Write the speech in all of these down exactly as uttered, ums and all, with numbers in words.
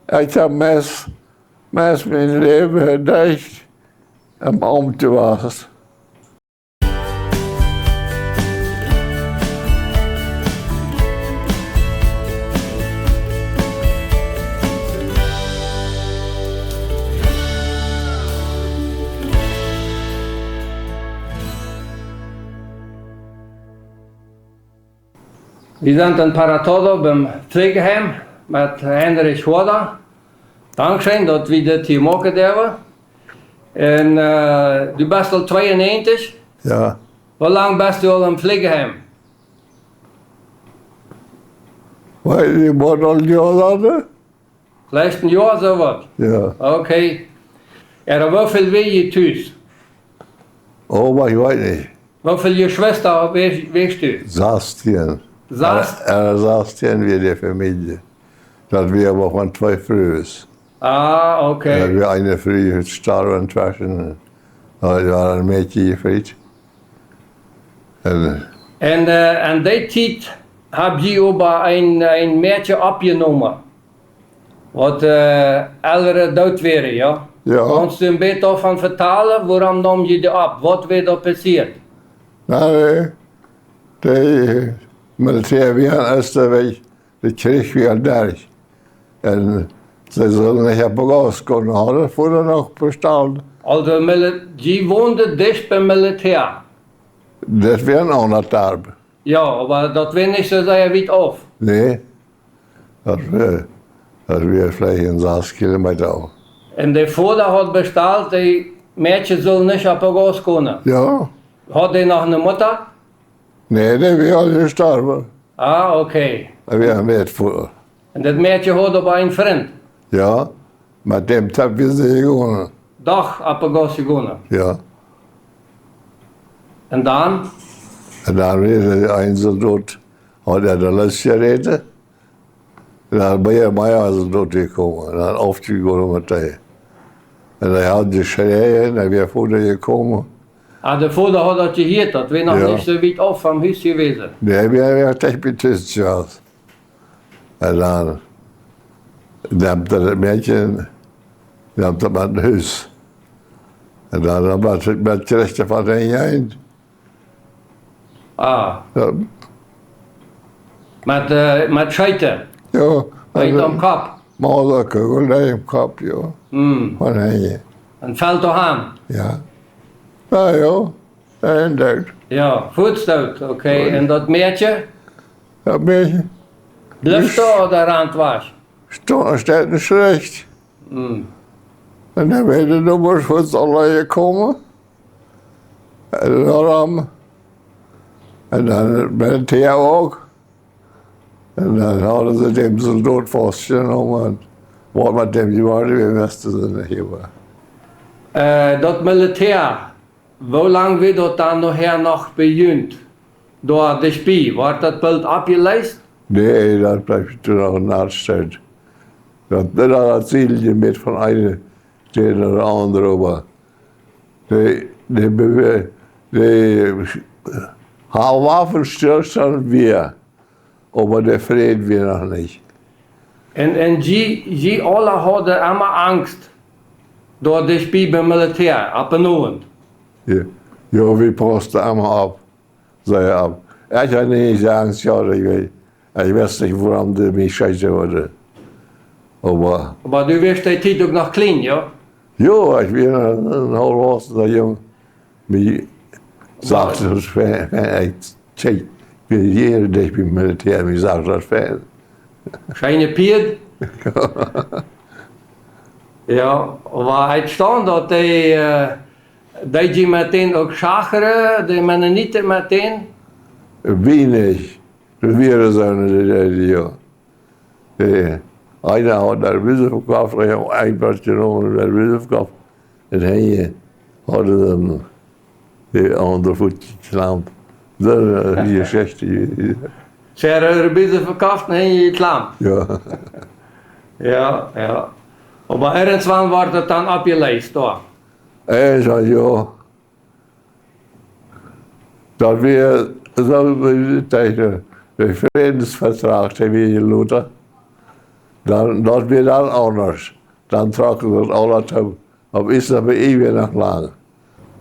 Ekj hab meist, meist mien Läwen dicht aum Amt jewast. Wie sent en Paratodo biem Pflegeheim met Heinrich Hoarder. Dankscheen, daut wie dit hia moaken derwen. Un, äh, du best aul tweeunnegentig? Jo. Woo lang best du aul em Pflegeheim? Weet nich, waut aul Joa saten? Veleicht een Joa soo waut? Jo. Okay. Jo, woo väl wia jie tus? Oh, oba ekj weet nich. Woo väl Jeschwista wia, wia du? Sastieen. Sas- Jo, sastieen wia de Famielje. Daut wia oba von twee Frues. Ah, okay. Daut wia eene Fru jestorwen tweschen. Daut wia een Mäakje jefriet. Un, äh, un, äh, en dee Tiet hab jie oba een, een Mäakje oppjenomen, waut, äh, Elren doot wieren, jo? Jo. Kaust du een bät doavon vetalen, wuarom neem jie dee opp? Waut wia doa passieet? Na, dee, dee Militäa wieren aus de Wajch, de Kjrich wia derch. Un see sullen nich opp Gauss gonen, haud Voda noch bestalt. Aulsoo, Mili-, jie wonden dicht biem Militäa? Daut wia een aundret Darp. Jo, oba daut wia nich soo sea wiet auf. Nä. Daut wia, daut wia veleicht een sas Kilometa auf. Un de Voda haud bestalt, dee Mäakje sullen nich opp Gauss gonen. Jo. Haud dee noch eene Mutta? Nä, dee wia aul jestorwen. Ah, okay. Dee wia met Voda. Un daut Mäakje haud oba een Frint? Jo, met däm toop wia see jegonen. Doch, opp Gauss jegonen? Jo. Un dan? Un dan wia see eensem doot, haud hee de Lust jeräten. Un dan wia hee mea aus doot jekomen. Un dan aufjegonen met dee. Un hee haud jeschräajen, dan wia Voda jekomen. Ah, de Voda haud daut jehieet, daut wia noch nich soo wiet auf vom Hus jewast. Nä, hee wia, wia dicht bie Hus jewast. Un dan nemt hee daut Mäakje, nemt hee met no Hus. Un dan, dan wort hee met Kjrich von dän Jein. Ah. Jo. Met, äh, met Scheeten? Jo, met aum Kopp? Mol uk, un nä, aum Kopp, jo. Mm. Von hinjen. Un felt doa aun? Jo. Na jo, un doot. Jo, fuaz doot, okay. Jo. Un daut Mäakje? Daut Mäakje? Blift doa ooda rant wajch? Sto-, steit nich schlajcht. Mm. Un dan wieren de Nobasch fuaz aula jekomen. Un dan, un dan met dee uk. Un dan hauden see däm Soldot faustjenomen. Un waut met däm jeworden wia, wisten see nich mea. Äh, daut Militäa, woo lang wia daut dan nohäa noch bie junt? Doa dicht bie, wort daut boolt oppjeleest? Nä, daut bleef too noch en Nordstaut. Daut, daut, daut siedelde met von eene Städ no de aundre, oba dee, dee bewe-, dee ha-, Waffenstillstand wia, oba de Fräd wia noch nich. Un, un jie, jie aula hauden emma Angst, doa dicht bie biem Militäa, opp dän Owent? Jo, jo, wie pausten emma opp. Saj ekj, ekj haud nich Angst, jo, ekj weet, ekj wist nich, wuarom dee mie scheeten wudden. Oba, oba du wieescht dee Tiet uk noch kjlien, jo? Jo, ekj wia een, een haulfwaussena Jung. Mie sach daut fein, fein, ekj, ekj wia hia dicht biem Militäa, mie sach daut fein. Scheene Pieed? Jo, oba ekj vestonen daut dee, äh, deed jie met dän uk schachren, de Mennoniten met dän? Weinich. Doa wieren soone, dee, dee, jo. Dee, eena haud äa Busen vekofft, ekj hab een Poat jenomen, äa Busen vekofft. Un hee haud dan dän aundren Foot jeklampt. Daut es de Jeschicht. See haud äa Busen vekofft un hee jeklampt? Jo. Jo, jo. Oba irjentwan wort daut dan oppjeleest, doa? Irjentwan, jo. Daut wia soo, wie dachten, de Frädensvetrag, dee wia jeloten. Dan, daut wia dan aundasch. Dan trocken see aula toop. Opp Isla bie wie noch lang.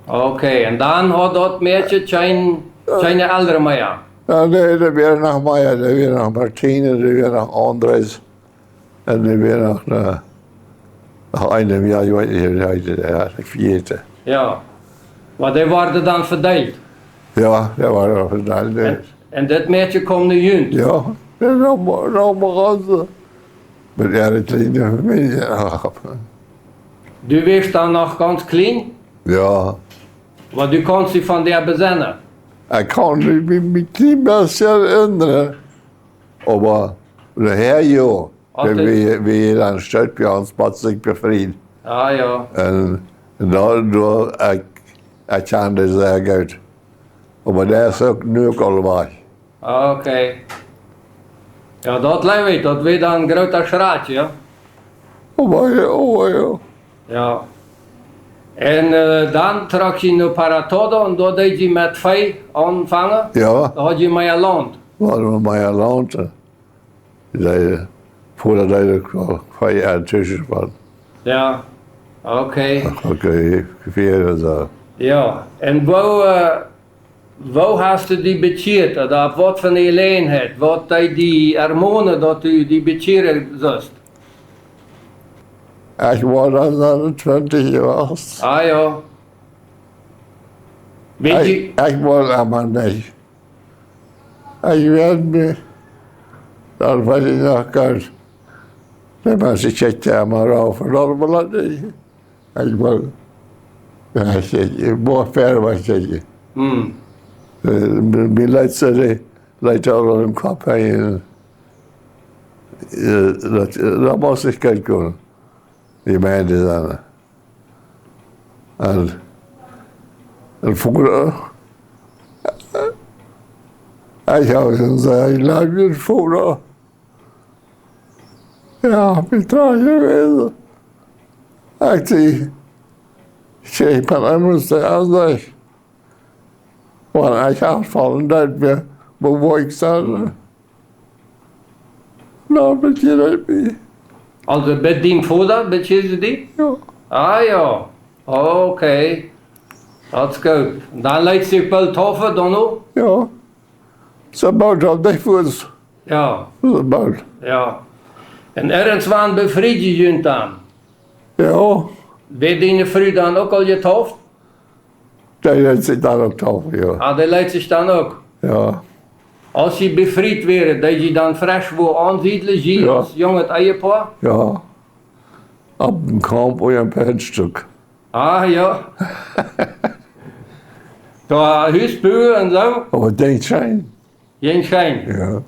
Okay, un dan haud daut Mäakje kjeen, kjeene Elren mea? Jo, nä, doa wieren noch mea. Doa wieren noch Martine, doa wieren noch Andres. Un doa wieren noch, äh, noch eena, jo, ekj weet nich, woo dee heet, jo, ekj vejät. Jo. Oba dee worden dan vedeelt? Jo, dee worden dan vedeelt, jo. Un, un dit Mäakje kjeem no junt? Jo, jo, no, no, no, met äare kjliene Famielje. Du wieescht dan noch gaunz kjlien? Jo. Oba du kaust die aun dee besennen? Ekj kaun mie, mie, mie kjlien bät erinnren. Oba de Herr, jo, aus dee, wie, wie dan stoot bie ons, bat sikj befriet. Ah, jo. Un, un doa, doa, ekj, ekj kjan dee sea goot. Oba dee es uk nu uk aul wajch. Ah, okay. Jo, daut jleew ekj, daut wia dan een groota Schrakj, jo? Oh, jo, oh, jo. Jo. Un, äh, dan trock jie no Paratodo un doa deed jie met Vee aunfangen? Jo. Doa haud jie mea Launt? Doa haud wie mea Launt, äh. Dee, Voda deed uk Vee aun Tisch von. Jo, okay. Okay, Vee un soo. Jo, un woo, äh, woo hast du die bekjieet? Ooda opp waut fa eene Jeläajenheit? Waut deed die ermonen, daut du die bekjieren sullst? Ekj wia dan achtentwintich Joa oolt. Ah, jo. Weet jie, ekj, ekj wull emma nich. Ekj weet nich, daut weet ekj noch goot. Dee Mensch kjikjt emma rauf un daut wull ekj nich. Ekj wull, jo, ekj, ekj wull wieda, weet ekj. Hm. Äh, mien, mien latste, dee leet aul em Kopp henjen. Äh, daut, äh, daut must ekj goot gonen. Dee meent dan. Un, un Voda, ekj hab jesajcht, ekj leew die, Voda. Jo, ekj ben trigj jewast. Ekj säd, ekj säd, ekj ben emma soo aus ekj. Wan ekj aunfaulen deed, woo, woo wull ekj sennen? No, bekjieed ekj mie. Aulsoo, bie dien Voda bekjieed jie junt? Jo. Ah, jo. Okay. Daut es goot. Dan leet sikj boolt taufen, dan uk? Jo. Soo boolt aus ekj wist. Jo. Soo boolt. Jo. Un irjentwan befrieden jie junt dan? Jo. Wia diene Fru dan uk aul jetauft? Dee leet sikj dan uk taufen, jo. Ah, dee leet sikj dan uk? Jo. Aus jie befriet wieren, deed jie dan fresch wua aunsiedlen, jie, jo, aus junget Ehepoa? Jo. Opp een Kamp ooda een Penstück. Ah, jo. Doa Hus buen un soo? Oba daut scheen. Jeen scheen? Jo.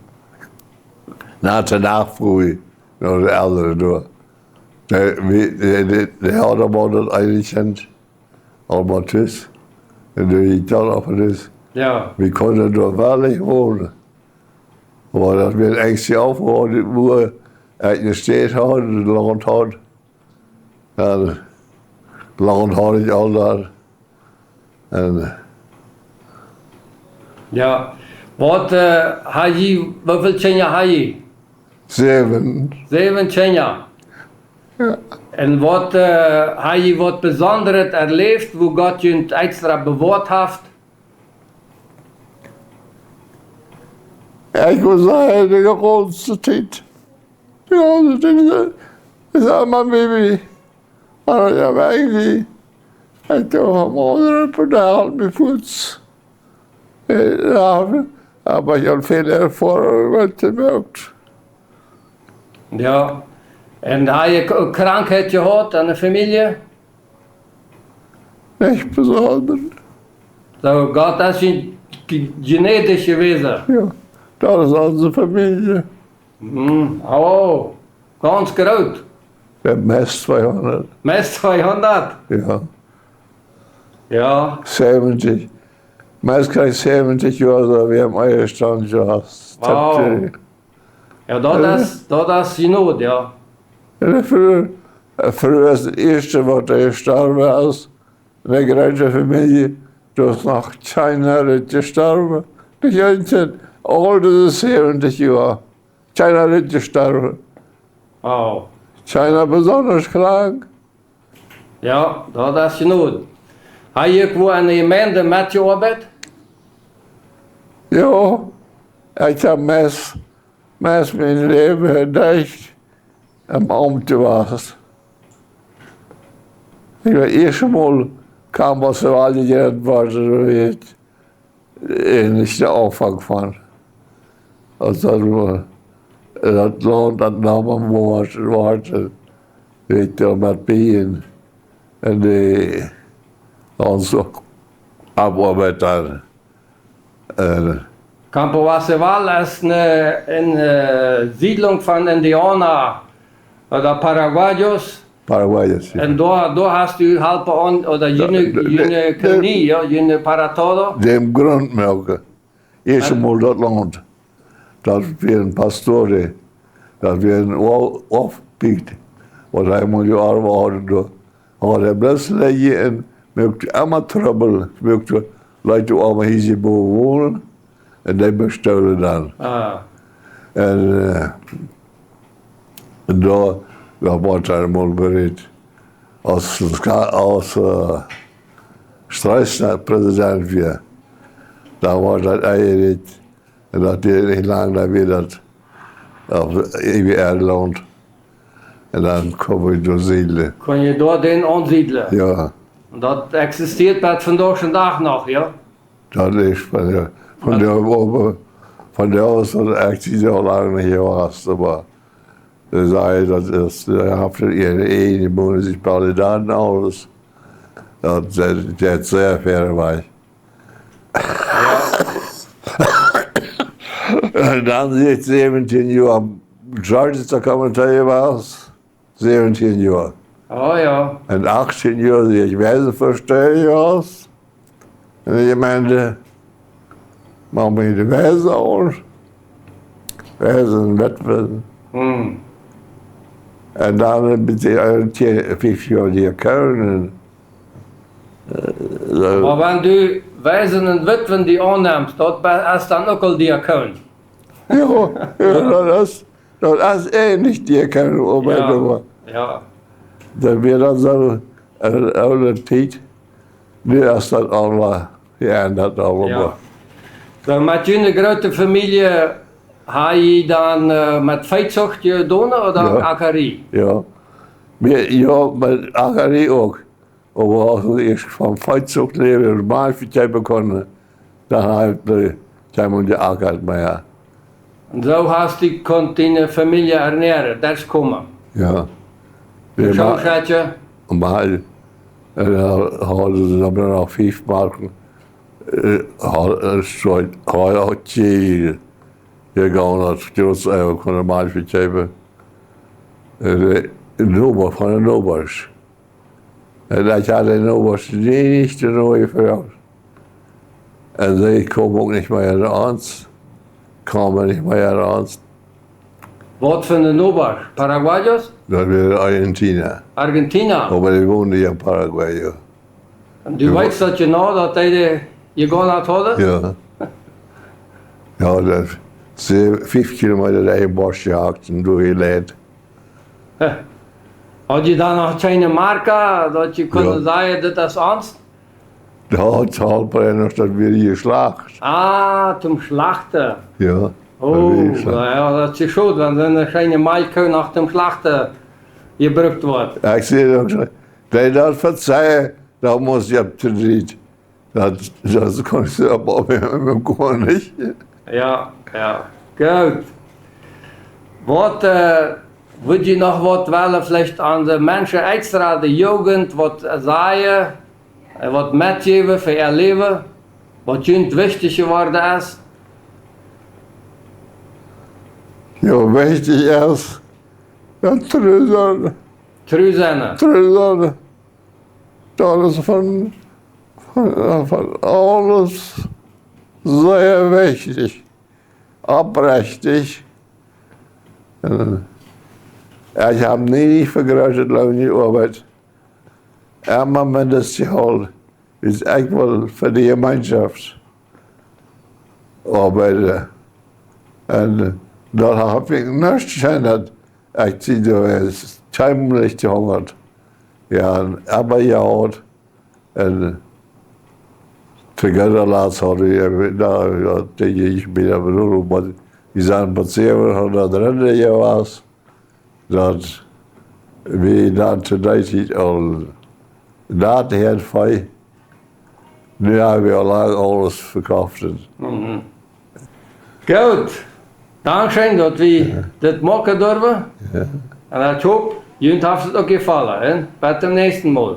No de Nacht fruach, no de Elren doa. Dee, wie, dee, dee, dee haud mau daut eene Kjint, Albertus. Un dee deed dan opp daut. Jo. Wie kunnen doa werkjlich wonen. Oba daut wia eenjemol aufjeholt, wua ekj ne Städ haud, een Launt haud. Jo, Launt haud ekj aul doa. Un, jo. Waut, äh, haud jie, woo väl Kjinja haud jie? Säwen. Säwen Kjinja. Jo. Un waut, äh, haud jie waut Besondret erläft, wua Gott junt extra bewoat haft? Jo, ekj wudd sajen, de gaunze Tiet. Jo, daut es, äh, es emma Baby. Oba jo, wan ekj, ekj doo aum aundren Dach mie fuaz. Äh, jo, oba ekj hab väl Erfoarunk met jemoakt. Jo. Un haud jie K-, Krankheit jehaut en de Famielje? Nich besonda. Soo, Gott es je-, ge-, genetisch jewast. Jo, daut es onse Famielje. Hm, oh, gaunz groot. Jo, meist tweehundat. Meist tweehundat? Jo. Jo. Säwentich. Meist kjeen säwentich Joa, soo wie em ieeschten Joa. Wow. Jo, daut, jo, es, daut es Jnod, jo. Jo, de Fru, äh, Fru es de ieeschte, waut jestorwen es. En de grote Famielje, doa es noch kjeena jestorwen. Nich eent, aul dise säwentich Joa. Kjeena es jestorwen. Oh. Kjeena besondasch krank. Jo, daut es Jnod. Hast du uk wua enne Jemeent metjeoabeit? Jo, ekj hab meist, meist mien Läwen dicht em Aumt jewast. Ekj wia ieescht mol, kaum aus de Wahl jejrädt worden, soo wia ekj eenich de Aunfank von. Aus daut, daut Launt, daut Namen woat, woat, wia ekj doa met bie un, un dee ons uk opoabeiden. Äh, Campo Wasewal es eene, eene, äh, Siedlung von Indianer ooda Paraguayos. Paraguayos, jo. Un doa, doa hast du halpen aun, ooda june, de, de, june de, Kolonie, jo, june para todo. Däm Grunt moaken. Ieescht mol daut Launt. Daut wieren Pastore. Daut wieren Oaf-, Oafpiet. Waut hee mol jeoabeit haud, doa haud hee bloos Leew un muak emma Trubbel, muak Leit oba hia bowen wonen, un dee bestolen dan. Ah. Un, äh, un doa, doa woat hee mol berät. Aus, aus, äh, Stroessner Präsident wia, dan woat daut enjerät. Un daut dieed nich lang, dan wia daut opp, äh, äwa Irland. Un dan kunn wie doa siedlen. Kunn jie doa dan aunsiedlen? Jo. Un daut eksistieet bat vondoag dän Dach noch, jo? Daut es von de, von de, oba von de aus, daut ekj sie soo lang nich jewast, oba dee säd, daut es, dee haben äare ieejne Municipalität un aules. Daut, daut, daut es sea wiet wajch. Un dan sie ekj säwentieen Joa Georgia to komen to jewast. Säwentieen Joa. Oh jo. Un achtieen Joa sie ekj Weisenvestieja jewast. Un de Jemeent, mank mie de Weisen aun. Weisen, Witwen. Hm. Un dan bie de, äh, tieen, fief Joa hia Köln. Un, äh, soo. Oba wan du Weisen un Witwen die aunnemst, daut be-, es dan uk aul Diakon. Jo, jo, daut es, daut es eenich Diakon, oba Jo, doa. Jo. Daut wia dan soo, äh, aule Tiet, nu es daut aula jeendat, aula Jo. Soo, met june groote Famielje hab jie dan, äh, met Veezucht jedonen ooda Jo. Ackerie? Jo. Wie, jo, met Ackerie uk. Oba aus wie ieescht von Veezucht läwen un Malkj vekjeepen kunnen, dan hab wie kjeenmol jeackat mea. Un soo hast du kunt diene Famielje ernähren, daut es komen. Jo. Wie Schaunschätje? Mal, äh, hauden see dan noch fief Malkjen. Äh, haud, äh, soo, haud uk jie, jie gaunz aus Joost, äh, kunnen Malkj vekjeepen. Äh, de Noba, von de Nobasch. Un ekj haud de Nobasch nich, nich jefroacht. Un see kjeemen uk nich mea no ons. Kjeemen nich mea no ons. Waut fa Nobasch? Paraguayos? Daut wieren Argentinier. Argentinier? Oba dee wonden hia en Paraguay, jo. Un du Jo. weetst daut jeneiw, daut dee de jegonen hauden? Jo. Jo, daut, see, fief Kilometa derch dän Bosch jehakt un doa jeleit. Huh. Haud jie dan noch kjeene Marka, daut jie kunnen Jo. sajen, dit es ons? Daut haud bie noch, daut wia jeschlacht. Ah, toom Schlachten. Jo, daut Oh, wia jeschlacht. na jo, daut es schod, wan soone scheene Malkjkoo noch toom Schlachten jebrukt woat. Ekj säd uk soo, dee daut vezeien, daut mott ekj opp de Riet. Daut, daut kaun ekj opp, opp, opp, opp, nich. Jo, jo. Goot. Waut, äh, wudd jie noch waut wellen, veleicht aun de Menschen extra, de Jugend, waut, äh, sajen, äh, waut metjäwen fa äa Läwen, waut junt wichtich jeworden es? Jo, wichtich es, daut tru sennen. Tru sennen. Tru sennen. Daut es von, von, von aules sea wichtich. Oprechtich. Äh, ekj hab nie fa grootet Loon jeoabeit. Emma Mindestjehalt. Wiels ekj well fa de Jemeenschoft oabeiden. Un doa hab ekj nuscht jeschendat. Ekj sie doa ziemlich jehungat. Jo, un oba jo, un to gooda Latst haud wie, na, daut deed ekj mie daut benodel, oba wie sent met säwenhundat Rinda jewast. Daut wie dan to dee Tiet aul daut Head Vee. Nu ha wie aul lang aules vekoft. Goot. Dankscheen daut wie dit moaken durwen. Un ekj hop, junt haft et uk jefollen, un bat toom näakjsten Mol.